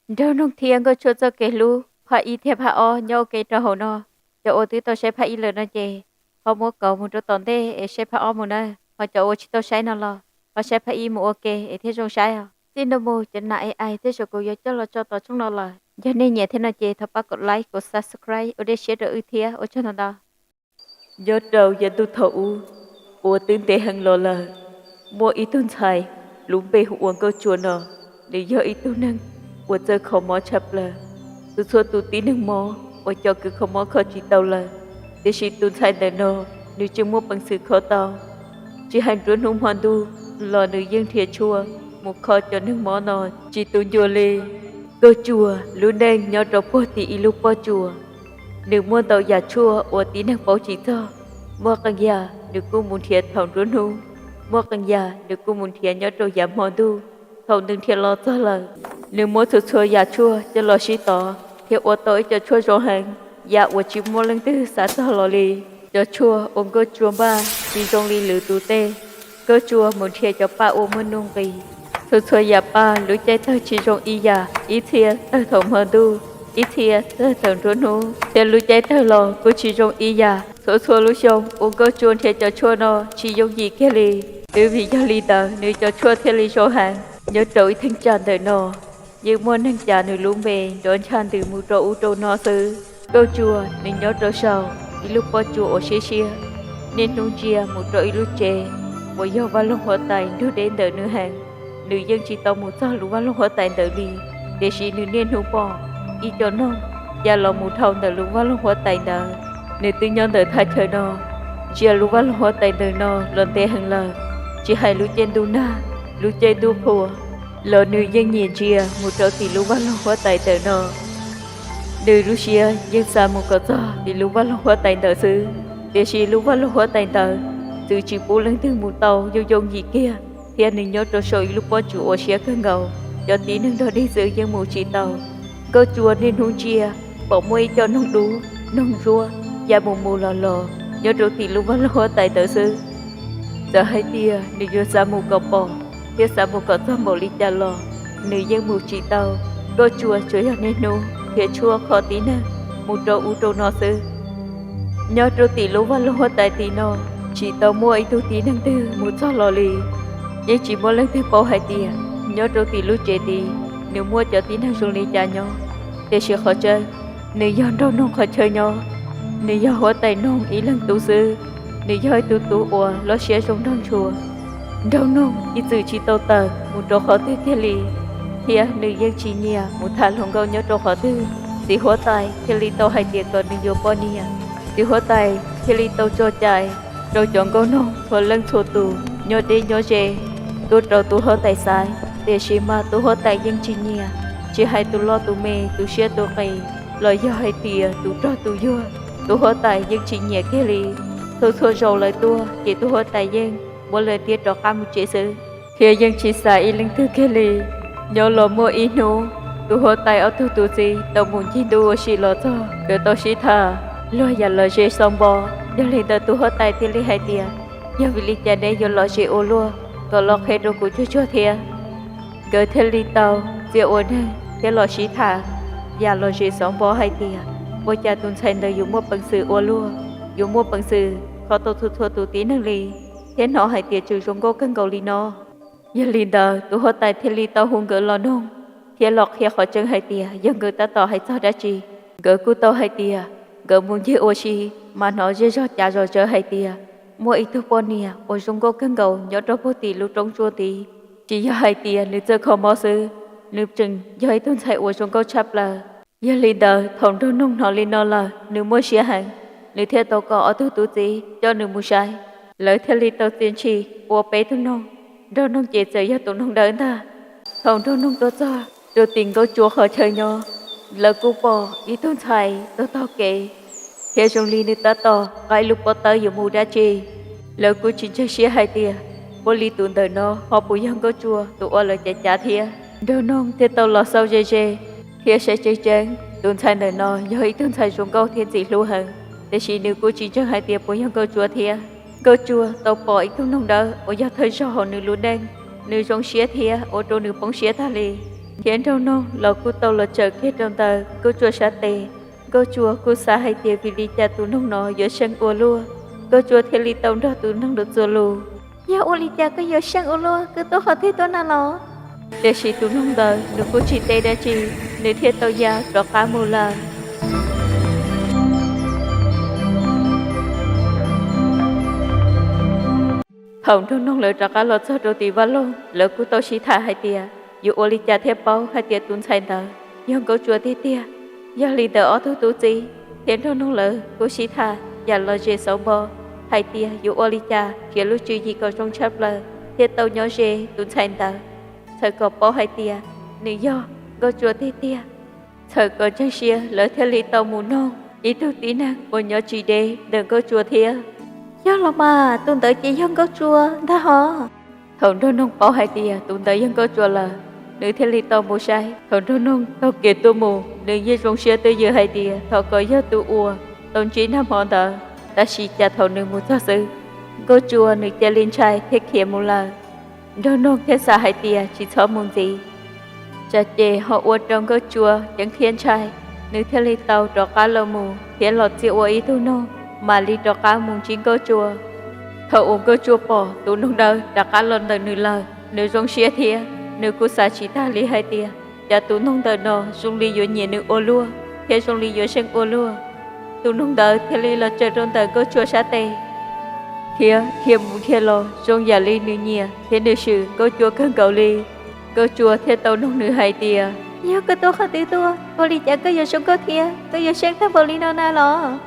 Nraug Noog thiab Nkauj Tsua txoj kev hlub phab ib thiab phab ob nyob ua ke rau hauv no. Cov uas twb tau saib phab ib lawm no ces ho muab kauv mus rau tom ntej es saib phab ob mus na, ho cov uas tsis tau saib no los ho saib phab ib mus ua ke es thiaj zoo saib os. Txij no mus cov nas ai ai tej zaum kuv yuav coj los tso tom tshooj no lawm. Yog nej nyiam thiab no ces thov pab kom like, kom subscribe ua dej siab rau wb thiab ua tsaug ntau ntau. Nyob rau yav ntuj thaum ub uas twb ntev heev los lawm, muaj ib tug ntxhais lub npe hu ua Nkauj Tsua no. Nws yog ib tug neeg uas txawj kho mob tshaj plaws. Txhua txhua tus tib neeg mob uas cov kws kho mob kho tsis tau lawm, tiam sis tus ntxhais ntawm no nws tseem muaj peev xwm kho tau. Tsis hais nruab hnub hmo ntuj los nws yeej nrhiav tshuaj mus kho cov neeg mob no tsis tu ncua li. Nkauj Tsua lub neej nyob rau puag tim ib lub pob tsuas. Nws muaj ntau yam tshuaj uas tib neeg paub tsis txog. Muaj qee yam nws kuj mus nrhiav thaum nruab hnub, muaj qee yam nws kuj mus nrhiav nyob rau yav hmo ntuj. Thaum nws nrhiav los txog lawm, nws muab txhua txhua yam tshuaj coj los sib tov thiab ua tau ib co tshuaj zoo heev, yam uas tsis muaj leej twg xav txog los li. Cov tshuaj uas Nkauj Tsua npaj tsis zoo li lwm tus tej. Nkauj Tsua mus nrhiav cov paj uas muaj nuj nqis. Txhua txhua yam paj lub caij tawg tsis zoo ib yam, ib txhia tawg thaum hmo ntuj, ib txhia tawg thaum nruab hnub, thiab lub caij tawg los kuj tsis zoo ib yam. Txhua txhua lub xyoo uas Nkauj Tsua nrhiav cov tshuaj no tsis yooj yim kiag li. Twb vim yog li ntawd nws cov tshuaj thiaj li zoo heev. Nyob rau ib thaj tsam ntawm no, yeej muaj neeg cav nws lub npe nrov ncha ntws mus rau ub rau no xwb. Nkauj Tsua nws nyob rau saum ib lub pob tsuas uas siab siab, niaj hnub ntsia mus rau ib lub tsev uas yog vaj loog huab tais nrug deb ntawm nws heev. Nws yeej tsis tau mus txog lub vaj loog huab tais ntawd li, tiam sis nws niaj hnub pom ib co noog ya los mus dhau ntawm lub vaj loog huab tais ntawd. Nws twb nyob ntawm thaj chaw no, ntsia lub vaj loog huab tais ntawm no los ntev heev lawm. Tsis hais lub caij ntuj nag, lub caij ntuj qhua los nws yeej nyiam ntsia mus rau tim lub vaj loog huab tais ntawm no. Nws lub siab yeej xav mus kom txog tim lub vaj loog huab tais ntawd xwb, tiam sis lub vaj loog huab tais ntawd txwv tsis pub leej twg mus tau yooj yooj yim kiag, thiab nws nyob rau saum ib lub pob tsuas uas siab kawg nkaus, cov tib neeg dog dig xwb yeej mus tsis tau. Nkauj Tsua niaj hnub ntsia pom muaj ib co noog dub noog ntsuab ya mus mus los los nyob rau tim lub vaj loog huab tais ntawd xwb. Txawm hais tias nws yuav xav mus kom pom thiab xav mus kom txog npaum li cas los nws yeej mus tsis tau. Nkauj Tsua tsuas yog niaj hnub nrhiav tshuaj kho tib neeg mus rau ub rau no xwb. Nyob rau tim lub vaj loog huab tais tim no tsis tau muaj ib tug tib neeg twg mus txog los li. Yeej tsis muaj leej twg paub hais tias nyob rau tim lub tsev tid nws muaj cov tib neeg zoo li cas nyob. Tiam sis qhov tseeb, nws yog nraug noog qhov chaw nyob, nws yog huab tais noog ib leeg tub xwb. Nws yog ib tug tub uas loj siab zoo nraug ntshua. Nraug noog ib txwm tsis tau tawm mus rau qhov twg kiag li, thiab nws yeej tsis nyiam mus tham hluas nkauj nyob rau qhov twg. Txiv huab tais thiaj li tau hais tias kom nws yuav poj niam. Txiv huab tais thiaj li tau tso cai rau cov nkauj noog txhua leej txhua tus nyob deb nyob ze tuaj rau tus huab tais xaiv. Tiam sis mas tus huab tais yeej tsis nyiam, tsis hais tus loj tus me, tus siab tus qis, los yog hais tias tus rog tus yuag, tus huab tais yeej tsis nyiam kiag li. Txhua txhua zaus lawv tuaj ces tus huab tais yeej muab lawv ntiab rov qab mus tsev xwb, thiab yeej tsis xaiv ib leej twg kiag li. Nyob los muaj ib hnub, tus huab tais ob tug tus txiv tau mus ncig ntuj ua si los txog, nkawd tau sib tham luag yam lom zem xau npo. Yog li ntawd tus huab tais thiaj li hais tias, yog vim li cas neb yuav lom zem ua luaj, kom los qhia rau kuv tsuag tsuag thiab. Nkawd thiaj li tau txia ua neeg thiab los sib tham yam lom zem xau npo hais tias, ua cas tus ntxhais ntawd yuav muaj peev xwm ua luaj, yuav muaj peev xwm kho tau txhua txhua tus tib neeg li, thiab hnov hais tias tseem zoo nkauj kawg nkaus li no. Yog li ntawd tus huab tais thiaj li tau hu nkawd los noog thiab los qhia qhov tseeb hais tias yog nkawd tab tom hais txog dab tsi. Nkawd kuj tau hais tias nkawd mus ncig ua si mas hnov zej zog cav zom zaws hais tias muaj ib tug poj niam uas zoo nkauj kawg nkaus nyob rau puag tim lub roob tsua tid. Tsis yog hais tias nws txawj kho mob xwb, nws tseem yog ib tug ntxhais uas zoo nkauj tshaj plaws. Yog li ntawd thaum nraug noog hnov li no lawm nws muaj siab heev, nws thiaj tau kom ob tug tub txiv coj nws mus saib. Lawv thiaj li tau txia ntshis ua peb tug noog, nraug noog ces txawm yog tus noog dawb ntag. Thaum nraug noog tuaj txog rau tim nkauj tsua qhov chaw nyob, lawv kuj pom ib tug ntxhais taug taug kev, thiab zoo li nws tab tom qaib lub pob tawb yuav mus dab tsi. Lawv kuj tsis ntseeg siab hais tias puav li tus ntawm no ho puas yog nkauj tsua tus uas lawv cav cav thiab. Nraug noog thiaj tau los xauj ze ze thiab saib tseeb tseeb, tus ntxhais ntawm no yog ib tug ntxhais zoo nkauj thiab ntxim hlub heev, tiam sis nws kuj tsis ntseeg hais tias puas yog nkauj tsua thiab. Nkauj tsua tau pom ib tug noog dawb uas yog thawj zaug hauv nws lub neej, nws zoo siab thiab ua rau nws poob siab tag li. thiab Nraug Noog los kuj tau los tsaws kiag rau ntawm Nkauj Tsua sab tes. Nkauj Tsua kuj xav hais tias vim li cas tus noog no yuav seej ua luaj, Nkauj Tsua thiaj li tau nrog tus noog ntawd txuas lus. Yog ua li cas koj yuav seej ua luaj, koj tuaj qhov twg tuaj na los? Tiam sis tus noog ntawd nws kuj tsis teb dab tsi, nws thiaj tau ya rov qab mus lawm. Thaum Nraug Noog lawv rov qab los txog rau tim vaj loog, lawv kuj tau sib tham hais tias yuav ua li cas thiaj paub hais tias tus ntxhais ntawd yog Nkauj Tsua tiag tiag. Yog li ntawd ob tug tub txib thiab Nraug Noog lawv kuj sib tham yam lom zem xauv npo hais tias yuav ua li cas khiav lub tswv yim kom zoo tshaj plaws thiaj tau nyob ze tus ntxhais ntawd, txhawm kom paub hais tias nws yog Nkauj Tsua tiag tiag. Txhawm kom ntseeg siab lawv thiaj li tau mus noog ib tug tib neeg uas nyob tsis deb ntawm Nkauj Tsua thiab. Yog los mas, tus ntawd ces yog Nkauj Tsua ntag hos. Thaum Nraug Noog paub hais tias tus ntawd yog Nkauj Tsua lawm, nws thiaj li tau mus saib. Thaum Nraug Noog taug kev tuaj mus, nws yeej zoo siab twj ywm hais tias thov kom yog tus uas tau ntsib nag hmo ntawd, tab sis cas thaum nws mus txog xwb, Nkauj Tsua nws cia li ntshai thiab khiav mus lawm. Nraug Noog thiaj xav hais tias tsis txhob mus ntxiv, tsam ces ho ua rau Nkauj Tsua ceeb thiab ntshai, nws thiaj li tau rov qab los mus thiab los txia ua ib tug noog, mam li rov qab mus ntsib Nkauj Tsua. Thaum uas Nkauj Tsua pom tus noog dawb rov qab los ntawm nws lawm, nws zoo siab thiab nws kuj xav tsis tag li hais tias cas tus noog ntawm no zoo li yuav nyiam nws ua luaj thiab zoo li yuav seej ua luaj. Tus noog ntawd thiaj li los tsaws rau ntawm Nkauj Tsua sab tes, thiab dhia mus dhia los zoo yam li nws nyiam thiab nws swm Nkauj Tsua kawg nkaus li. Nkauj Tsua thiaj tau noog nws hais tias, yog koj tuaj qhov twg tuaj, ua li cas koj yuav zoo nkauj thiab koj yuav seej tag npaum li no na los?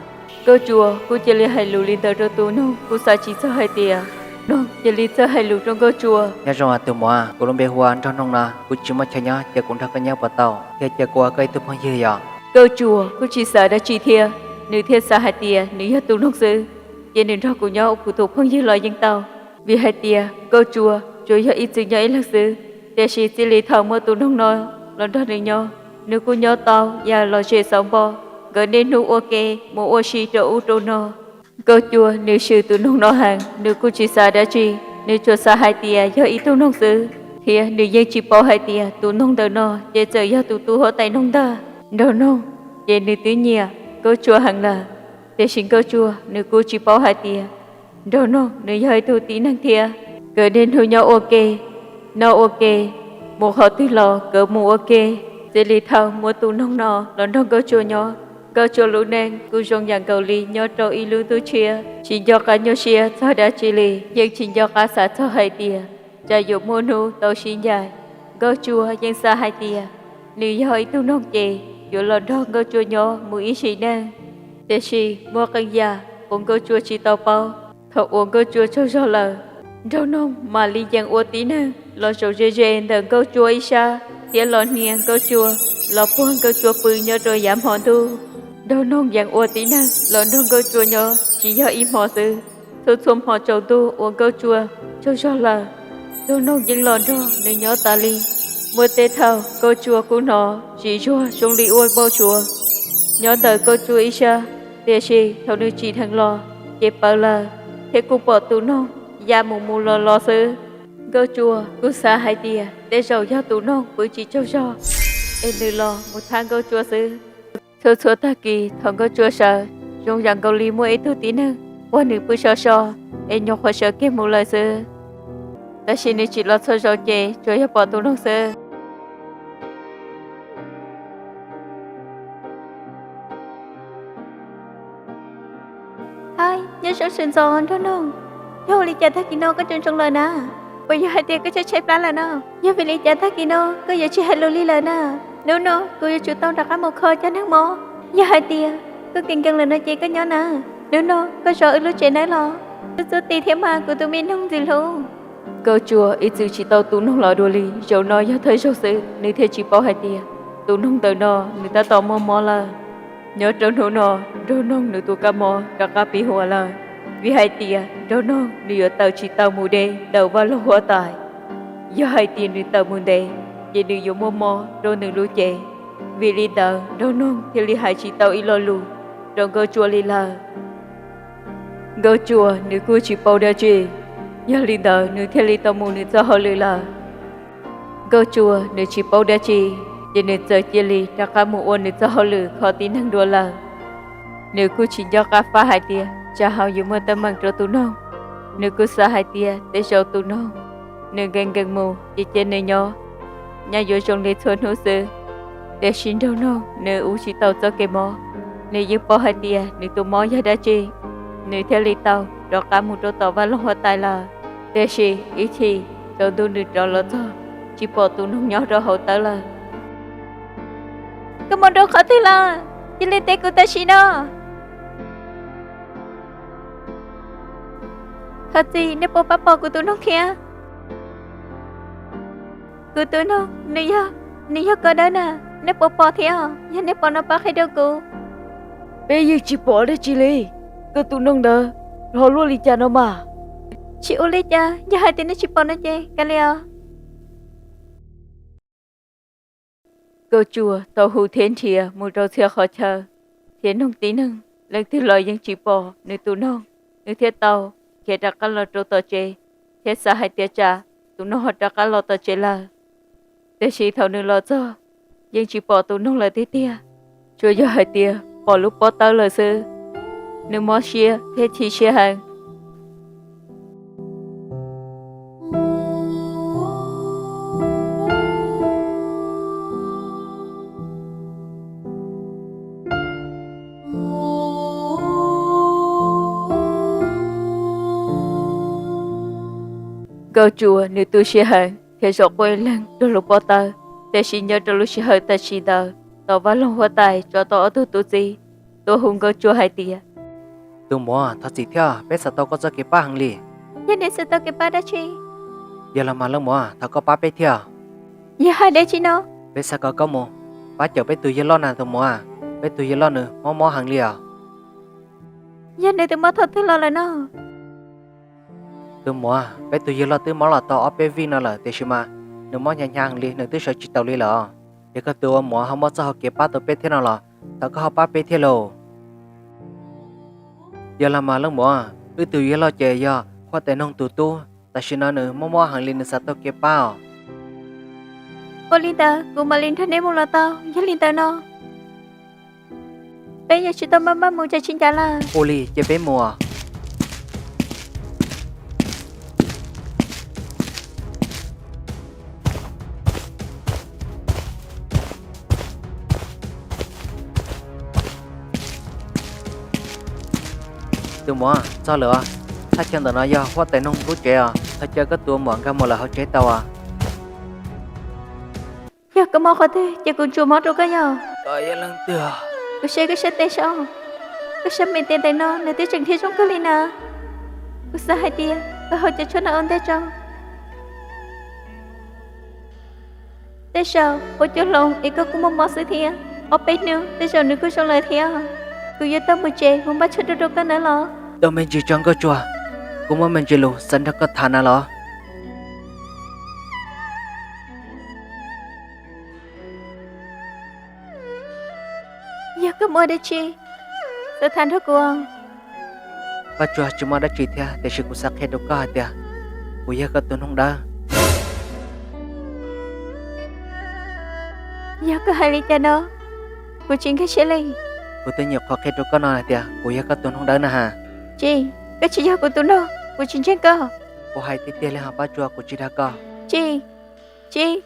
Nkauj Tsua kuj cia li hais lus li ntawd rau tus noog, kuj xav tsis txog hais tias noog cia li txawj hais lus rau Nkauj Tsua. Nyob zoo tus muam, kuv lub npe hu ua Nraug Noog no, kuv tsis muaj chaw nyob, cia kuv nrog koj nyob puas tau? Thiab cia kuv ua koj ib tug phooj ywg yom? Nkauj Tsua kuj tsis xav dab tsi thiab, nws thiaj xav hais tias nws yog tus noog xwb, ces nws nrog kuv nyob ua kuv tus phooj ywg los yeej tau. Vim hais tias Nkauj Tsua tsuas yog ib txwm nyob ib leeg xwb, tiam sis txij li thaum muaj tus noog no los nrog nws nyob, nws kuj nyob tau yam lom zem xauv npo. Nkawd niaj hnub ua ke mus ua si rau ub rau no. Nkauj Tsua nws swm tus noog no heev, nws kuj tsis xav dab tsi, nws tsuas xav hais tias yog ib tug noog xwb, thiab nws yeej tsis paub hais tias tus noog ntawm no ces txawm yog tus tub huab tais noog ntag. Nraug Noog ces nws twb nyiam Nkauj Tsua heev lawm, tiam sis Nkauj Tsua nws kuj tsis paub hais tias Nraug Noog nws yog ib tug tib neeg thiab. Nkawd niaj hnub nyob ua ke, noj ua ke, mus qhov twg los nkawd mus ua ke. Txij li thaum muaj tus noog no los nrog Nkauj Tsua nyob, Nkauj Tsua lub neej kuj zoo yam nkaus li nyob rau ib lub ntuj tshiab, tsis nco qab nyuaj siab txog dab tsi li, yeej tsis nco qab xav txog hais tias tsam yuav muaj hnub tau sib ncaim. Nkauj Tsua yeej xav hais tias nws yog ib tug noog ces yuav los nrog Nkauj Tsua nyob mus ib sim neej. Tiam sis muaj qee yam uas Nkauj Tsua tsis tau paub. Thaum uas Nkauj Tsua tsaug zog lawm, Nraug Noog mam li yeem ua tib neeg los zaum ze ze ntawm Nkauj Tsua ib sab thiab los hnia Nkauj Tsua, los puag Nkauj Tsua pw nyob rau yav hmo ntuj. Nraug Noog yeem ua tib neeg los nrog Nkauj Tsua nyob tsis yog ib hmo xwb, txhua txhua hmo tsaus ntuj uas Nkauj Tsua tsaug zog lawm, Nraug Noog yeej los nrog nws nyob tas li. Muaj tej thaum Nkauj Tsua kuj hnov tsis zuag zoo li ua npau suav nyob ntawm Nkauj Tsua ib sab, tiam sis thaum nws tsim dheev los ces pawv lawm, thiab kuj pom tus noog ya mus mus los los xwb. Nkauj Tsua kuj xav hais tias tej zaum yog tus noog pw tsis tsaug zog es nws los mus thab Nkauj Tsua xwb. Txhua txhua tag kis thaum Nkauj Tsua sawv, zoo yam nkaus li muaj ib tug tib neeg puag nws pw so so es nyuam qhuav sawv kiag mus lawm xwb. Tab sis nws tsim los txhua zaus ces tsuas yog pom tus noog xwb. Hais, nyob zoo sawv ntxov Nraug Noog, yog ua li cas tag kis no koj tsaug ntsoov lawm na? Puas yog hais tias koj tshaib tshaib plab lawm no? Yog vim li cas tag kis no koj yuav tsis hais lus li lawm na? Hnub no kuv yuav tsum tau rov qab mus kho cov neeg mob. Yog hais tias koj keev nkees lawm no ces koj nyob na. Hnub no koj zov wb lub tsev nawb los. Txub txub ti thiab mas kuv tus me noog ntxim hlub. Nkauj Tsua ib txwm tsis tau tus noog los dua li, zaum no yog thawj zaug xwb nws thiaj tsis paub hais tias tus noog ntawm no nws tab tom muaj mob lawm. Nyob rau hnub no, Nraug Noog nws tus kab mob rov qab piv huam lawm, vim hais tias Nraug Noog nws yuav tawm tsis tau mus deb ntawm vaj loog huab tais. Yog hais tias nws tawm mus ntev, ces nws yuav muaj mob rau nws lub cev. Vim li ntawd Nraug Noog thiaj li hais tsis tau ib lo lus rau Nkauj Tsua li lawm. Nkauj Tsua nws kuj tsis paub dab tsi, yog li ntawd nws thiaj li tau mus nws txoj hauj lwm lawm. Nkauj Tsua nws tsis paub dab tsi, ces nws txawm cia li rov qab mus ua nws txoj hauj lwm kho tib neeg dua lawm. Nws kuj tsis nco qab faj hais tias tsam ho yuav muaj teeb meem rau tus noog. Nws kuj xav hais tias tej zaum tus noog nws nkees nkees mus ces cia nws nyob, nyaj yuav zoo li txhua hnub xwb. Tiam sis nraug noog nws ua tsis tau txoj kev mob, nws yeej paub hais tias nws tus mob yog dab tsi, nws thiaj li tau rov qab mus rau tom vaj loog huab tais lawm. Tiam sis ib chim tsaus ntuj nws rov los txog, tsis pom tus noog nyob rau hauv tawb lawm. Koj mus rau qhov twg lawm? Cia li teb kuv tam sim no. Thov txim, nej puas pab pom kuv tus noog thiab? Kuv tus noog nws yog, nws yog ko dawb na, nej puas pom thiab? Yog nej pom no pab qhia rau kuv. Peb yeej tsis pom dab tsi li. Koj tus noog ntawd dhau luaj li cas no mas? Tsis ua li cas, yog hais tias nej tsis pom no ces kav liam os. Nkauj Tsua tau hu thiab nrhiav mus rau txhia qhov chaw, thiab noog tib neeg, leej twg los yeej tsis pom nws tus noog. Nws thiaj tau khiav rov qab los rau tom tsev, thiab xav hais tias tsam tus noog ho rov qab los tom tsev lawm. Tiam sis thaum nws los txog, yeej tsis pom tus noog lawm tiag tiag, tsuas yog hais tias pom lub pob tawb lawm xwb. Nws mob siab thiab chim siab heev. Nkauj Tsua nws tu siab heev thiab zaum quaj ib leeg rau lub pob tawb. Tiam sis nyob rau lub sij hawm tam sim ntawd, tom vaj loog huab tais tso tau ob tug tub txib tuaj hu Nkauj Tsua hais tias, Tus muam, thov txim thiab, peb xav tau koj txoj kev pab heev li. Yog nej xav tau kev pab dab tsi? Yog los mas leej muam, thov koj pab peb thiab. Yog hais dab tsi no? Peb xav kom koj mus pab cawm peb tus yawg loj na tus muam. Peb tus yawg loj nws mob mob heev li os. Yog nws tus mob thaum twg los lawm no? Tus muam, peb tus yawg loj twb mob los tau ob peb vij no lawm tiam sis mas nws mob hnyav hnyav heev li, nws twb sawv tsis taus li lawm. Yog koj tus ua muam ho muaj txoj hau kev pab tau peb thiab no los thov koj ho pab peb thiab lauj. Yog los mas leej muam, wb tus yawg loj ces yog huab tais noog tus tub, tam sim no nws mob mob heev li, nws xav tau kev pab os. Ua li ntawd kuv mam li nrog nej mus los tau. Yog li ntawd no peb yuav tsis tau maj maj mus tsev tsis ncav lawm. Ua li ces peb mus. Tus muam, txog lawm os. Thaj chaw ntawm no yog huab tais noog lub tsev os, thov caw koj tus muam nkag mus lawm hauv tsev tau os. Yog koj mob qhov twg ces kuv tsuas mob rau koj yog. Kuv saib koj sab tes saud, koj sab me tes ntawm no nws twb tseem thiab zoo kawg li na. Kuv xav hais tias koj haus cov tshuaj no ua ntej tso. Tej zaum ua cuag hloov es koj kuj muaj mob xwb thiab. Ob peb hnub tej zaum nws kuj zoo lawm thiab. Kuv yuav tau mus tsev mus npaj tshuaj rau rau koj nawb los. Tau me ntsis tso Nkauj Tsua, kuv muaj me ntsis lus xav nrog koj tham na los. Yog koj muaj dab tsi xav tham nrog kuv? Nkauj Tsua, tsis muaj dab tsi thiab, tiam sis kuv xav qhia rau koj hais tias kuv yog koj tus noog dawb. Yog koj hais li cas no, kuv tsis nkag siab li. Kuv twb nyuam qhuav qhia rau koj no hais tias kuv yog koj tus noog dawb na has. Tsis, koj tsis yog kuv tus noog, kuv tsis ntseeg koj. Kuv hais tiag tiag li ho Nkauj Tsua, kuv tsis dag koj. Tsis, tsis,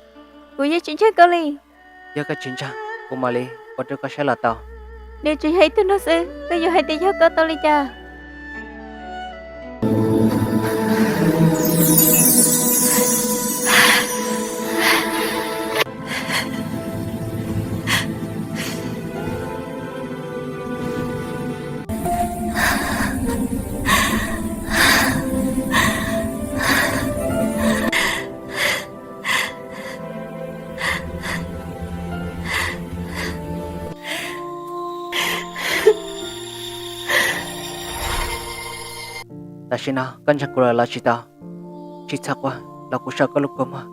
kuv yeej tsis ntseeg koj li. Yog koj tsis ntseeg, kuv mam li ua rau koj saib los tau. Nws tsuas yog ib tug noog xwb, koj yuav hais tias yog koj tau li cas? Tam sim no koj ntseeg kuv lawm los tsis tau? Tsis txhob quaj, los kuv sau koj lub kua muag.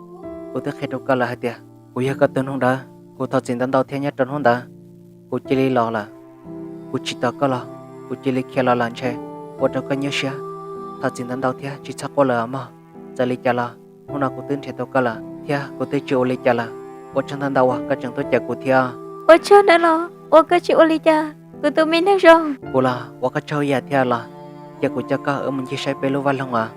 Kuv twb qhia rau koj lawm hais tias kuv yog koj tus noog dawb. Kuv thov txim ntau ntau thiab, nyob rau hnub ntawd kuv cia li los lawm. Kuv tsis tos koj los, kuv cia li khiav los lawm ntshe ua rau koj nyuaj siab. Thov txim ntau ntau thiab, tsis txhob quaj lawm mog. Txawm li cas los hnub no kuv twb nrhiav tau koj lawm. thiab kuv twb tsis ua li cas lawm. Ua tsaug ntau ntau uas koj tseem tuaj cawm kuv thiab. Ua tsaug nawb los, ua koj tsis ua li cas, kuv tus me neeg zoo. Kuv los ua koj tsaug ib yam thiab los, cia kuv coj koj wb mus ncig saib peb lub vaj loog os.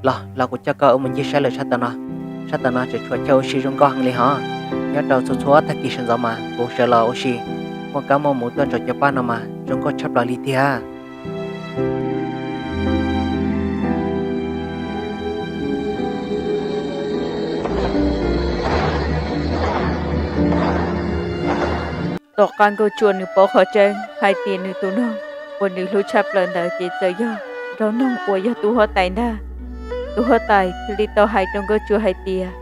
Los, los kuv coj koj wb mus ncig saib lawm sab tom no. Sab tom no tseem tshuav chaw ua si zoo nkauj heev li hos. Nyob rau txhua txhua tag kis sawv ntxov mas kuv sawv los ua si, muaj kab muaj muv tuaj ntsaum cov paj no mas zoo nkauj tshaj plaws li tiag. Tom qab Nkauj Tsuas nws paub qhov tseeb hais tias nws tus noog uas nws hlub tshaj plaws ntawd ces txawm yog nraug noog uas yog tub huab tais ntag. Tub huab tais thiaj li tau hais rau Nkauj Tsuas hais tias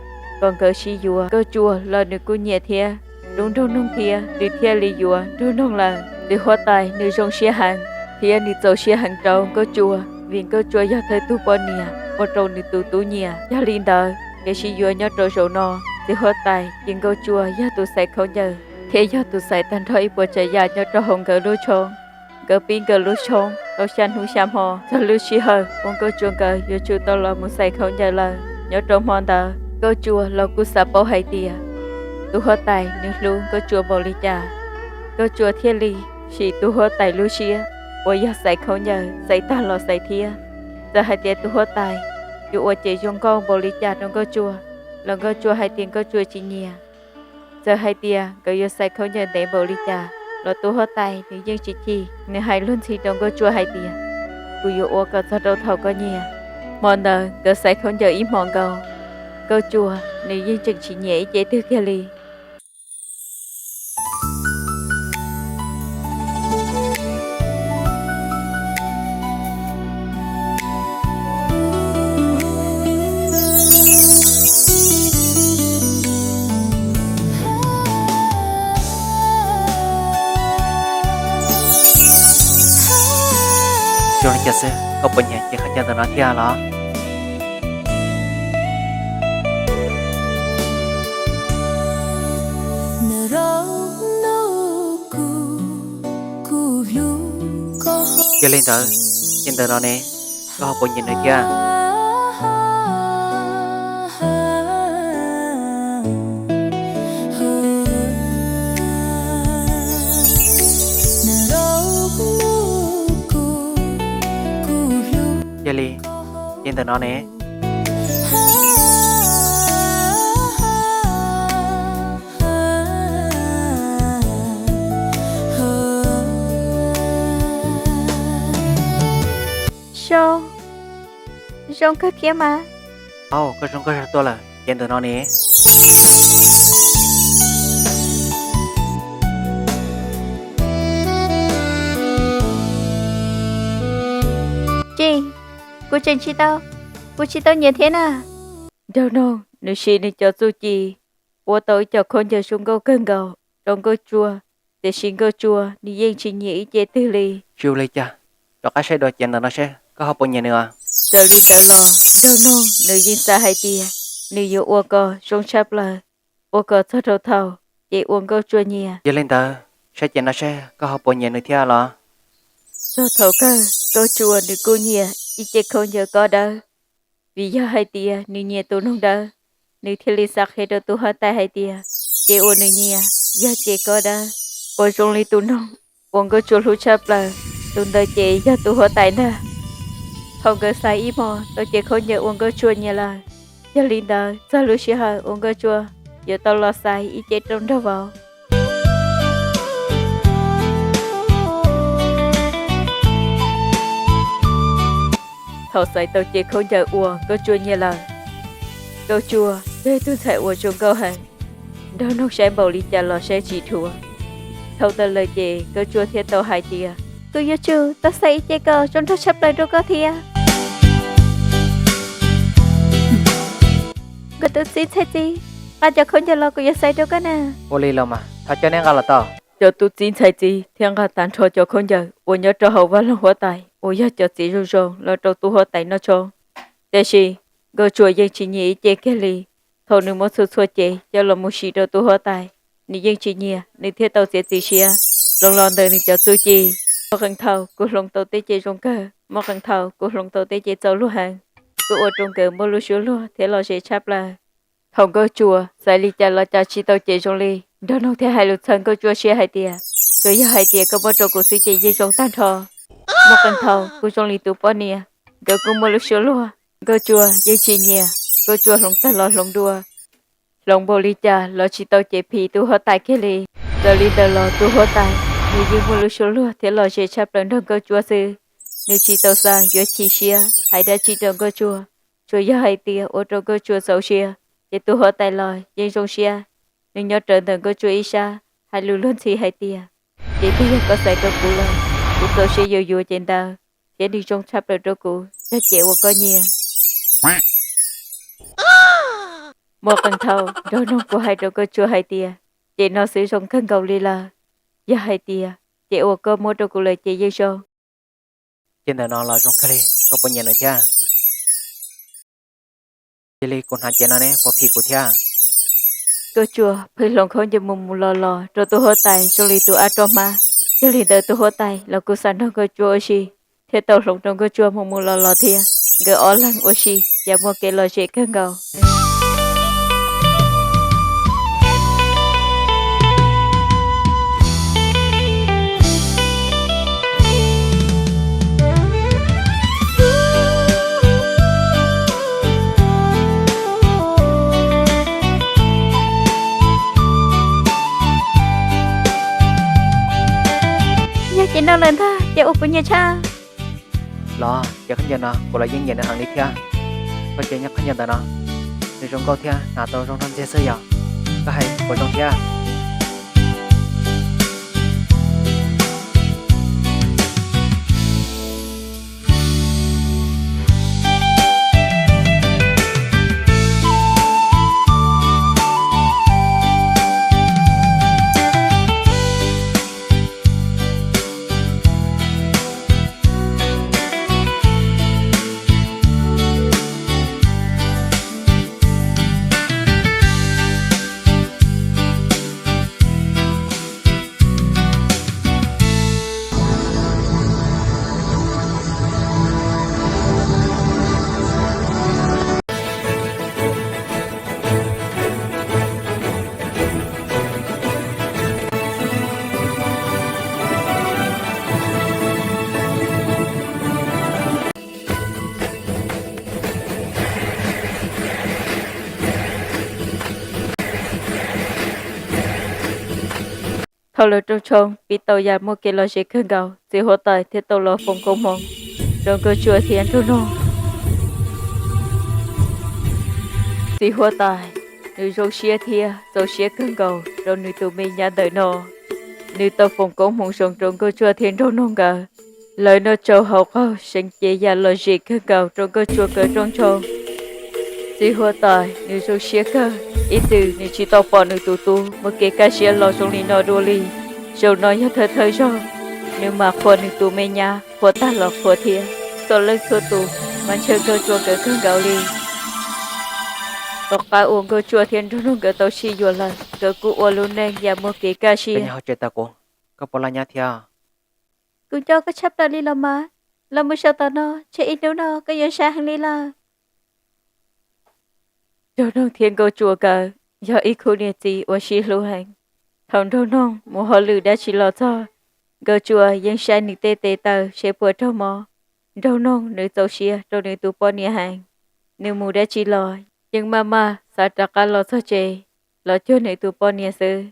kom nkawd sib yuav. Nkauj Tsuas los nws kuj nyiam thiab hlub nraug noog thiab, nws thiaj li yuav nraug noog lawm. Txiv huab tais nws zoo siab heev thiab nws txaus siab heev rau Nkauj Tsuas, vim Nkauj Tsuas yog thawj tug poj niam ua rau nws tus tub nyiam. Yog li ntawd kev sib yuav nyob rau zaum no, txiv huab tais ces Nkauj Tsuas yog tus xaiv khaub ncaws thiab yog tus xaiv tag nrho ib puas tsav yam nyob rau hauv nkawd lub tshoob. Nkawd pib nkawd lub tshoob tau xya hnub xya hmo, txog lub sij hawm uas Nkauj Tsuas nkawd yuav tsum tau los mus xaiv khaub ncaws lawm. Nyob rau hmo ntawd Nkauj Tsuas los kuj xav paub hais tias tub huab tais nws hlub Nkauj Tsuas npaum li cas, Nkauj Tsuas thiaj li sim tub huab tais lub siab uas yog xaiv khaub ncaws, xaiv tag los xaiv thiab. Txawm hais tias tub huab tais yuav ua cev zoo nkauj npaum li cas rau Nkauj Tsuas los Nkauj Tsuas hais tias Nkauj Tsuas tsis nyiam. Txawm hais tias nkawd yuav xaiv khaub ncaws ntev npaum li cas los tub huab tais nws yeej tsis chim, nws hais luag ntxhi rau Nkauj Tsuas hais tias, kuv yuav ua kom txog rau thaum koj nyiam. Hmo ntawd nkawd xaiv khaub ncaws ib hmos nkaus, Nkauj Tsuas nws yeej tseem tsis nyiam ib ce twg kiag li. Zoo li cas xwb, koj puas nyiam cev khaub ncaws ntawm no thiab los? Yog li ntawd, ces ntawm no ne, koj ho puas nyiam nws thiab? Yog li, ces ntawm no ne. Zoo, zoo kawg thiab mas. Au, koj zoo nkauj zog tuaj lawm, ces ntawm no ne. Tsis, kuv tseem tsis tau, kuv tsis tau nyiam thiab na. Nraug noog nws siv nws cov txuj ci ua tau ib co khaub ncaws zoo nkauj kawg nkaus rau Nkauj Tsuas, tiam sis Nkauj Tsuas nws yeej tsis nyiam ib ce twg li. Tsis ua li cas, rov qab saib dua cev ntawm no seb koj ho puas nyiam nws os. Txawm li ntawd los nraug noog nws yeej xav hais tias nws yuav ua kom zoo tshaj plaws, ua kom txog rau thaum ces ua Nkauj Tsuas nyiam. Yog li ntawd, saib cev no seb koj ho puas nyiam nws thiab los? Txog thaum kawg Nkauj Tsuas nws kuj nyiam ib ce khaub ncaws kob dawb, vim yog hais tias nws nyiam tus noog dawb, nws thiaj li xav qhia rau tus huab tais hais tias cev uas nws nyiam yog cev kob dawb, uas zoo li tus noog uas Nkauj Tsuas hlub tshaj plaws, tus ntawd ces yog tus huab tais ntag. Thaum nkawd xaiv ib hmos tau cev khaub ncaws uas Nkauj Tsuas nyiam lawm, yog li ntawd txog lub sij hawm uas Nkauj Tsuas yuav tau los xaiv ib ce rau nraug vauv. Thaum xaiv tau cev khaub ncaws uas Nkauj Tsuas nyiam lawm, Nkauj Tsuas yog ib tug ntxhais uas zoo nkauj heev, nraug noog saib npaum li cas los saib tsis dhuav. Thaum ntawd lawm ces Nkauj Tsuas thiaj tau hais tias, kuv yuav tsum tau xaiv ib ce kom zoo nraug tshaj plaws rau koj thiab. Nkauj tub txib ntxhais txiv, nqa cov khaub ncaws los kuv yuav xaiv rau koj na. Ua li los mas, thov coj neb nqa los tau. Cov tub txib ntxhais txiv thiaj nqa tag nrho cov khaub ncaws uas nyob rau hauv vaj loog huab tais uas yog cov txiv zoo zoo los rau tub huab tais noj tshoob. Tiam sis Nkauj Tsuas yeej tsis nyiam ib ce kiag li. Thaum nws muab txhua txhua cev coj los mus sim rau tub huab tais, nws yeej tsis nyiam, nws thiaj tau txiav txim siab hloov los ntawm nws cov txuj ci. Muaj qee thaum kuv hloov tau tej cev zoo kawg, muaj qee thaum kuv hloov tau tej cev txaus luag heev, kuj ua rau nkawd muaj lub suab luag thiab lom zem tshaj plaws. Thaum Nkauj Tsua xaiv li cas los cas tsis tau cev zoo li, Nraug Noog thiaj hais lus txhawb Nkauj Tsua siab hais tias, tsuas yog hais tias koj muab rau kuv xwb ces yeej zoo tag nrho. Muaj qee thaum kuj zoo li tus poj niam, nkawd kuj muaj lub suab luag. Nkauj Tsua yeej tsis nyiam, Nkauj Tsua hloov tag los hloov dua, hloov npaum li cas los tsis tau cev phim tus huab tais kiag li. Txawm li ntawd los tus huab tais nws yeej muaj lub suab luag thiab lom zem tshaj plaws nrog Nkauj Tsua xwb. Nws tsis tau xav yuav chim siab hais dab tsi rau Nkauj Tsua, tsuas yog hais tias ua rau Nkauj Tsua txaus siab, ces tus huab tais los yeej zoo siab. Nws nyob rawv ntawm Nkauj Tsua ib sab hais lus luag ntxhi hais tias, ces twb yog koj xaiv rau kuv lawm, kuv txaus siab yuav yuav ces ntawd, thiab nws zoo tshaj plaws rau kuv, yog ces uas koj nyiam. Muaj qee thaum Nraug Noog kuj hais rau Nkauj Tsua hais tias, ces no xwb zoo kawg nkaus li lawm, yog hais tias ces uas koj muab rau kuv lawm ces yeej zoo. Ces ntawm no los zoo kawg li, koj puas nyiam nws thiab? Cia li kuv hnav cev no ne, puas phim kuv thiab? Nkauj Tsua pheej hloov khaub ncaws mus mus los los rau tus huab tais zoo li tus ab roj hmab. Yog li ntawd tus huab tais los kuj xav nrog Nkauj Tsua ua si, thiaj tau hloov rau Nkauj Tsua mus mus los los thiab. Nkawd ob leeg ua si yam muaj kev lom zem kawg nkaus. Yog ces no lawm ntag, ces ua kuv nyiam tshaj. Los ces khaub ncaws no kuv los yeej nyiam nws heev li thiab. Koj cia nyob khaub ncaws ntawm no, nws zoo nkauj thiab hnav tau zoo nrog ntxiag xwb yog. Koj hais puas zoo thiab? Thaum lawv rooj tshoob pib tau yam muaj kev lom zem kawg nkaus, txiv huab tais thiaj tau los foom koob hmoov rau Nkauj Tsua thiab Nraug Noog. Txiv huab tais, nws zoo siab thiab txaus siab kawg nkaus rau nws tus me nyab ntawm no. Nws tau foom koob hmoov zoo rau Nkauj Tsua thiab Nraug Noog nkawd. Lawv noj tsau haus qaug seev cev yam lom zem kawg nkaus rau Nkauj Tsua nkawd rooj tshoob. Txiv huab tais nws zoo siab kawg, ib txwm nws tsis tau pom nws tus tub muaj kev kaj siab los zoo li no dua li. Zaum no yog thawj thawj zaug nws mam qhuas nws tus me nyab, qhuas tag los qhuas thiab. Txhua leej txhua tus mas ntshaw Nkauj Tsua nkawd kawg nkaus li. Tom qab uas Nkauj Tsua thiab Nraug Noog nkawd tau sib yuav lawm, nkawd kuj ua lub neej yam muaj kev kaj siab. Koj puas laj nyab thiab? Kuv nco koj tshaj plaws li los mas. Los mus saum tom no, tsam ib hnub no koj yuav sab heev li lawm. Nraug Noog thiab Nkauj Tsua nkawd yog ib khub niam txiv uas sib hlub heev. Thaum Nraug Noog mus hauj lwm dab tsi los txog, Nkauj Tsua yeej saib nws tej tes taw seb puas raug mob. Nraug Noog nws txaus siab rau nws tus poj niam heev. Nws mus dab tsi los yeej maj maj xav rov qab los txog tsev los cuag nws tus poj niam xwb.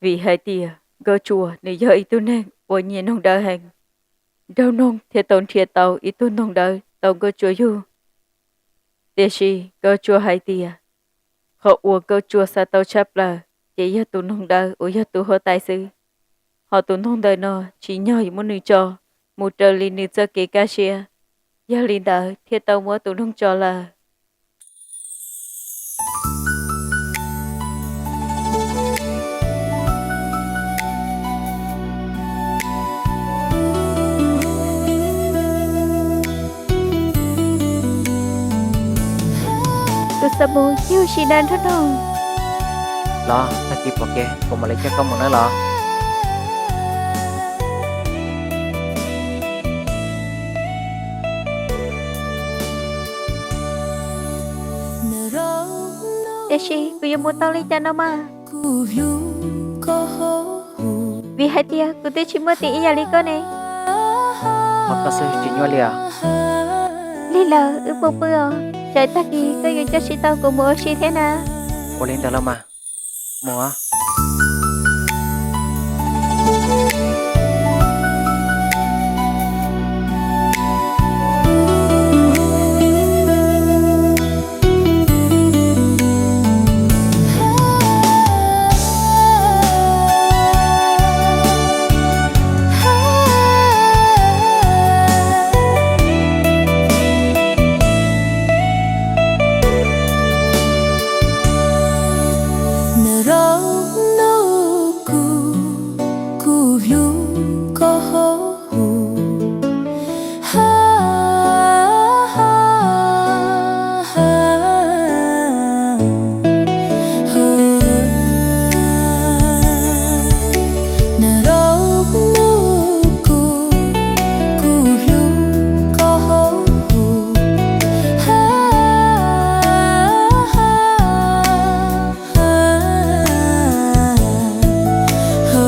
Vim hais tias Nkauj Tsua nws yog ib tug neeg uas nyiam noog dawb heev. Nraug Noog thiaj tau nrhiav tau ib tug noog dawb tau Nkauj Tsua yug. Tiam sis Nkauj Tsua hais tias qhov uas Nkauj Tsua xav tau tshaj plaws ces yog tus noog dawb uas yog tus huab tais xwb. Ho tus noog ntawm no tsim nyog yuav muab nws tso mus raws li nws txoj kev kaj siab. Yog li ntawd thiaj tau muab tus noog tso lawm. Kuv xav mus yug sim neej Nraug Noog. Los tag kis pom kev kuv mam li coj koj mus nawb los. Tiam sis kuv yuav mus tau li cas no mas? Vim hais tias kuv twb tsis muaj tis ib yam li koj ne. Ho koj xwb tsis nyuaj li os. Lig lawm, wb mus pw os, tsam tag kis koj yuav coj tsis tau kuv mus ua si thiab na. Ua li ntawd los mas, mus.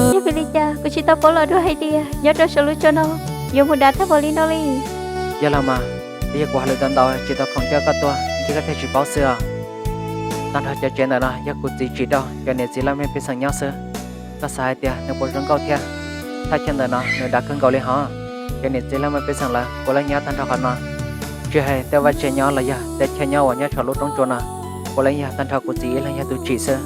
Yog vim li cas kuv tsis tau paub los dua hais tias nyob rau saum lub tsev no yuav mus dav tag npaum li no li? Yog los mas, twb yog kuv hais lus tau ntau tsis tau khoom coj koj tuaj, ntshe koj thiaj tsis paub xwb os. Tag nrho cov tsev ntawm no yog kuv txiv tsim rau cov niam txiv laj mej pej xeem nyob xwb. Koj xav hais tias nws puas zoo nkauj thiab? Thaj chaw ntawm no nws dav kawg nkaus li hos. Cov niam txiv laj mej pej xeem lawv puav leej nyob tag nrho qhov no. Tsis hais tej vaj tse nyob los yog tej chaw nyob uas nyob saum lub roob tsua no, puav leej yog tag nrho kuv txiv ib leeg yog tus tsim xwb.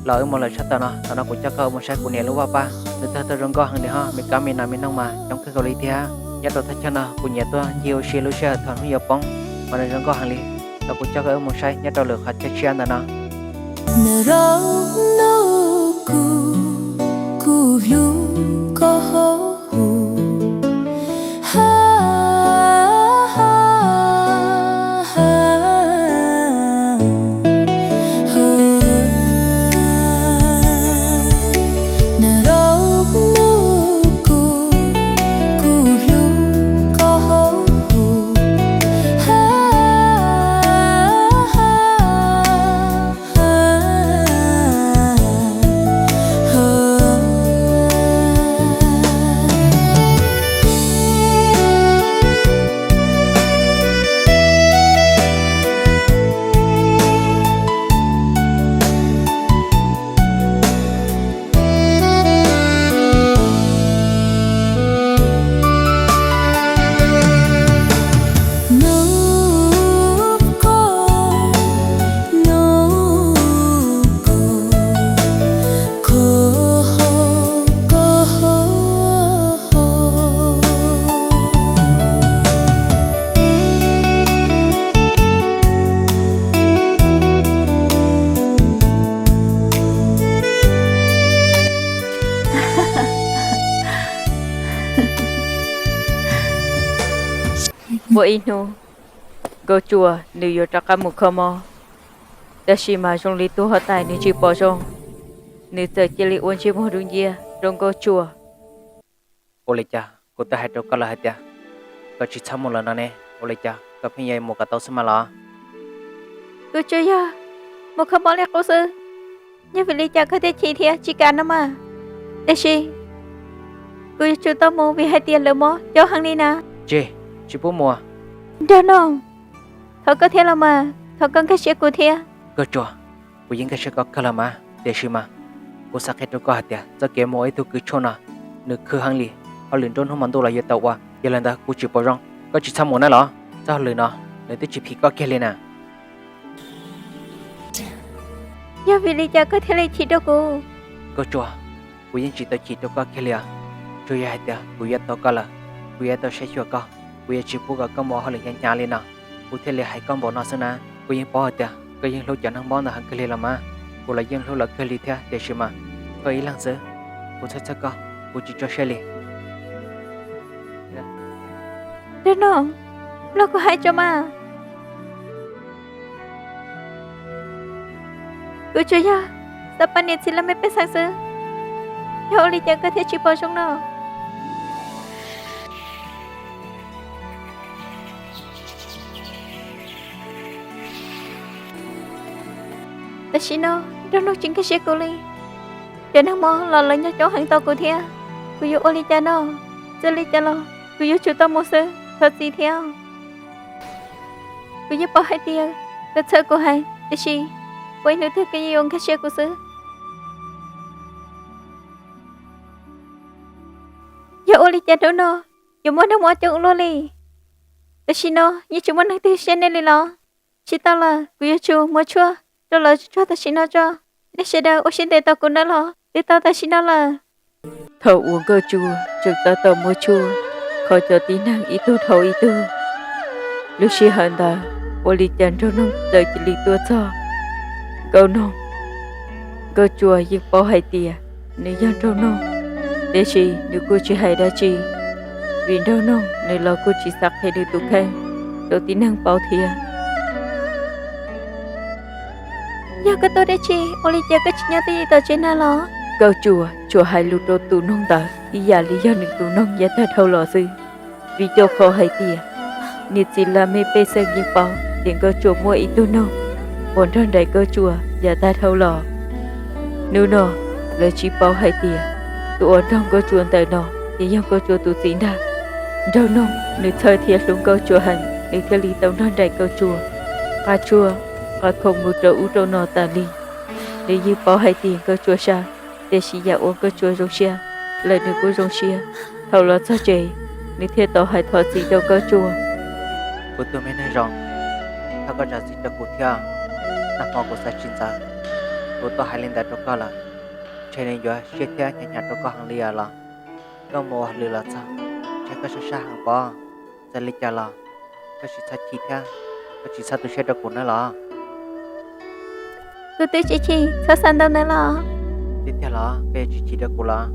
Los wb mus lawm sab tawm no, tam no kuv coj koj mus saib kuv niam lub vaj pab, nws tag tau zoo nkauj heev li hos, me kab me nas me noog mas coob kawg nkaus li thiab. Nyob rau thaj chaw no kuv nyiam tuaj ncig ua si lub sij hawm thaum hnub yuav poob, mas nws zoo nkauj heev li. Los kuv coj koj wb mus saib nyob rau lwm qhov chaw tshiab ntawm no. Muaj ib hnub, Nkauj Tsuas nws yuav rov qab mus kho mob, tab sis mas zoo li tus huab tais nws tsis pom zoo, nws txawm cia li ua ntsej muag dub nciab rau Nkauj Tsuas. Ua li cas kuv twb hais rau koj lawm hais tias koj tsis txhob mus lawm no ne, ua li cas koj pheej yuav mus kom tau xwb mas los? Kuv tsuas yog mus kho mob li qub xwb, yog vim li cas koj thiaj chim thiab tsis kam no mas? Tiam sis kuv yuav tsum tau mus vim hais tias lawv mob coob heev li na. Tseg, tsis pub mus. Nraug Noog, thov koj thiab los mas, thov koj nkag siab kuv thiab. Nkauj Tsuas, kuv yeej nkag siab koj kawg los mas, tiam sis mas kuv xav qhia rau koj hais tias txoj kev mus ua ib tug kws tshuaj no nws khwv heev li, hauj lwm nruab hnub hmo ntuj los yuav tau ua. Yog li ntawd kuv tsis pom zoo, koj tsis txhob mus nawb los. Txoj hauj lwm no nws twb tsis phim koj kiag li na. Yog vim li cas koj thiaj li chim rau kuv? Nkauj Tsuas, kuv yeej tsis tau chim rau koj kiag li os. Tsuas yog hais tias kuv yuav tau koj lawm, kuv yuav tau saib xyuas koj, kuv yuav tsis pub kom koj mus ua hauj lwm hnyav hnyav li no, kuv thiaj li hais koj npaum no xwb na. Kuv yeej paub hais tias koj yeej hlub cov neeg mob ntawd heev kawg li los mas, kuv los yeej hlub lawv kawg li thiab, tiam sis mas koj ib leeg xwb, kuv txhawj txhawj koj, kuv tsis tso siab li. Nraug Noog, los kuv hais tso mas. Kuv tsuas yog xav pab niam txiv laj mej pej xeem xwb. Yog ua li cas koj thiaj tsis pom zoo no? Tam sim no nraug noog tsis nkag siab kuv li. Cov neeg mob los lawv nyob coob heev tos kuv thiab. Kuv yuav ua li cas no? Txawm li cas los kuv yuav tsum tau mus xwb, thov txim thiab. Kuv yeej paub hais tias koj txhawj kuv heev, tiam sis puas ib hnub twg koj yeej yuav nkag siab kuv xwb. Yog ua li cas hnub no yuav muaj neeg mob coob ua luaj li? Tam sim no yeej tsis muaj neeg twg saib nej li los? Tsis tau lawm, kuv yuav tsum muab tshuaj rau lawv tsuag tam sim no tso. Nej sawv daws ua siab ntev tos kuv nawb los, twb tau tam sim no lawm. Thaum uas Nkauj Tsua tseem tab tom muab tshuaj kho cov tib neeg ib tug dhau ib tug, lub sij hawm ntawd ua li cas nraug noog txawm cia li tuaj txog. Nkauj noog, Nkauj Tsua yeej paub hais tias nws yog nraug noog, tiam sis nws kuj tsis hais dab tsi, vim nraug noog nws los kuj tsis xav qhia nws tus kheej rau tib neeg paub thiab. Yog koj tuaj dab tsi, ua li cas koj tsis nyob twj ywm tom tsev na los? Nkauj Tsua tsuas hais lus rau tus noog ntawd ib yam li yog nws tus noog yav tag dhau los xwb. Vim rau qhov hais tias niam txiv laj mej pej xeem yeej paub tias Nkauj Tsua muaj ib tug noog uas nrog nraim Nkauj Tsua yav tag dhau los. Hnub no lawv tsis paub hais tias tus uas nrog Nkauj Tsua ntawm no ces yog Nkauj Tsua tus txiv ntag. Nraug noog nws txhawj thiab hlub Nkauj Tsua heev, nws thiaj li tau nrog nraim Nkauj Tsua nqa tshuaj nqa khoom mus rau ub rau no tas li. Nws yeej paub hais tias Nkauj Tsua sab, tiam sis yam uas Nkauj Tsua zoo siab lawm nws kuj zoo siab. Thaum los txog tsev, nws thiaj tau hais thov txim rau Nkauj Tsua. Kuv tus me neeg zoo, thov koj zam txim rau kuv thiab. Nag hmo kuv xav tsis ntxaws, kuv tau hais li ntawd rau koj lawm. Ntshe nws yuav siab thiab hnyav hnyav rau koj heev li os los. Koj mus ua hauj lwm los txog, ntshe koj sab sab heev pob. Txawm li cas los koj tsis txhob chim thiab, koj tsis txhob tu siab rau kuv nawb los. Kuv twb tsis chim, txhob xav ntau ntawd los. Tiag tiag los koj yuav tsis chim rau kuv los?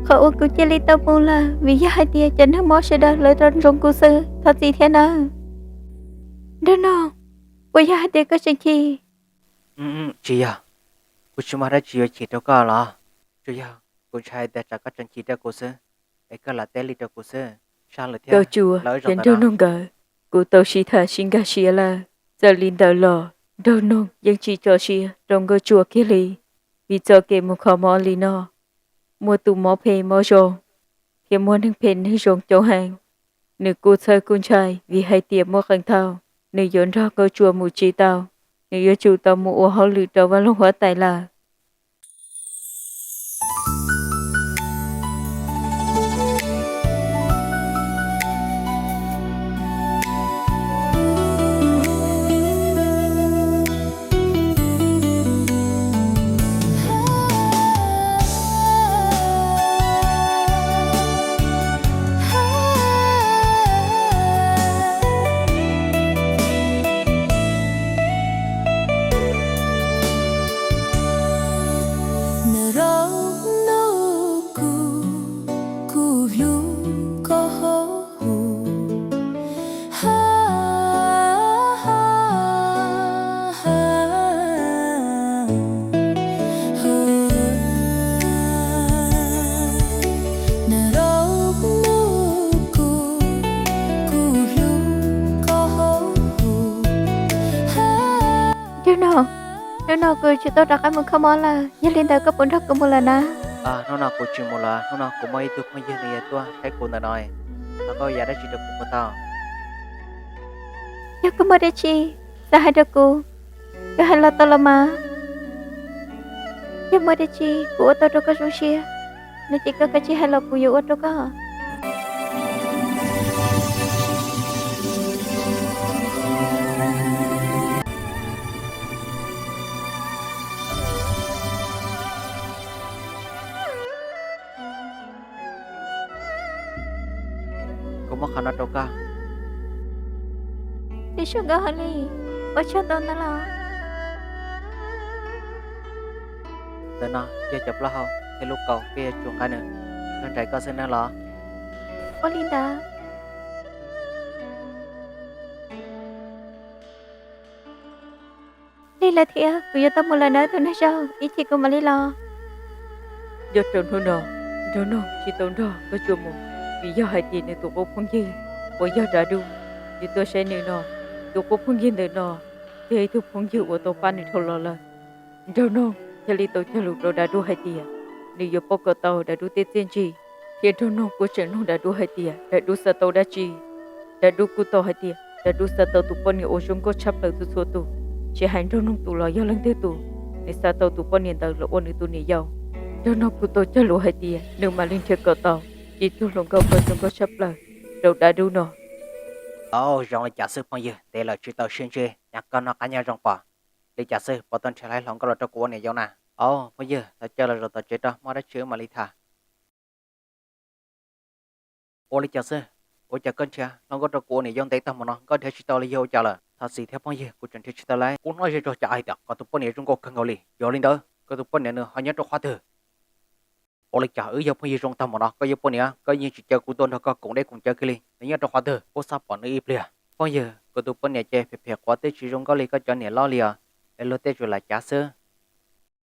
Qhov uas kuv cia li tau mus lawm vim yog hais tias cov neeg mob sawv daws lawv rov ntsoov kuv xwb, thov txim thiab nawb. Nraug noog, puas yog hais tias koj tseem chim? Tsis yog, kuv tsis muaj dab tsi yuav chim rau koj los. Tsuas yog kuv ntshai hais tias tsam koj tseem chim rau kuv xwb, es koj lam teb li rau kuv xwb. Sab lawm thiab. Nkauj Tsua thiab nraug noog nkawd, kuv tau sib tham sib nkag siab lawm. Txawm li ntawd los nraug noog yeej tsis tso siab rau Nkauj Tsua kiag li, vim txoj kev mus kho mob li no, muaj tus mob phem mob zoo thiab muaj neeg phem neeg zoo coob heev. Nws kuj txhawj kuj ntshai vim hais tias muaj qee thaum nws yuav nrog Nkauj Tsua mus tsis tau, nws yuav tsum tau mus ua hauj lwm rau vaj loog huab tais lawm. Nraug noog, hnub no kuv tsis tau rov qab mus kho mob lawm, yog li ntawd koj puas nrog kuv mus lawm na? Hnub no kuv tsis mus lawm, hnub no kuv muaj ib tug phooj ywg nws yuav tuaj saib kuv ntawm no, thov koj yav dab tsi rau kuv puas tau? Yog koj muaj dab tsi xav hais rau kuv, koj hais los tau los mas. Yog muaj dab tsi kuv ua tau rau koj zoo siab no ces koj kav tsij hais los kuv yuav ua rau koj. Kuv muab qhov no rau koj. Tsis zoo nkauj heev li, ua tsaug ntau ntau los. Ntawm no yog cov plaub hau thiab lub kaus koj yuav tsum nqa nws nrog nraim koj xwb nawb los. Ua li ntawd. Li Lawm thiab, kuv yuav tau mus lawm nawb tus neeg zoo, ib chim kuv mam li los. Nyob rau hnub no, Nraug Noog tsis tau nrog Nkauj Tsua mus, vim yog hais tias nws tus qub phooj ywg uas yog Dav Dub, nws tuaj saib nws no. Tus qub phooj ywg ntawm no yog ib tug phooj ywg uas tau pab nws dhau los lawm. Nraug Noog thiaj li tau cog lus rau Dav Dub hais tias nws yuav pauj kom tau Dav Dub tej txiaj ntsig, thiab Nraug Noog kuj tseem nug Dav Dub hais tias Dav Dub xav tau dab tsi. Dav Dub kuj tau hais tias Dav Dub xav tau tus poj niam uas zoo nkauj tshaj plaws txhua txhua tus, tsis hais Nraug Noog tus los yog leej twg tus, nws xav tau tus poj niam ntawd los ua nws tus niam yau. Nraug Noog kuj tau cog lus hais tias nws mam li nrhiav kom tau ib tug hluas nkauj uas zoo nkauj tshaj plaws rau Dav Dub no. Au, zoo li cas xwb phooj ywg, ntev lawm tsis tau sib ntsib, nyab koj noj qab nyob zoo pob? Li cas xwb puas tau nrhiav tau hluas nkauj los rau kuv ua niam yau na? Au phooj ywg, thov caw los zaum tom tsev rau, muaj dab tsi wb mam li tham. Ua li cas xwb? Ua cas koj nrhiav hluas nkauj rau kuv ua niam yau ntev tag mus no koj nrhiav tsis tau li yog ua cas lawm? Thov txim thiab phooj ywg, kuv tseem nrhiav tsis tau li. Kuv hnov zej zog cas hais tias koj tus poj niam zoo nkauj kawg nkaus li. Yog li ntawd koj tus poj niam nws ho nyob rau qhov twg? Ua li cas wb yog phooj ywg zoo tag mus no koj yuav poj niam koj yeej tsis caw kuv tuaj nrog koj koom deb koom cawv kiag li, nws nyob rau qhov twg? Kuv xav pom nws ib pliag. Phooj ywg, kuv tus poj niam ces phem phem quav, twb tsis zoo nkauj li koj cov niam loj li os, es luag tej tsuas lam cav xwb.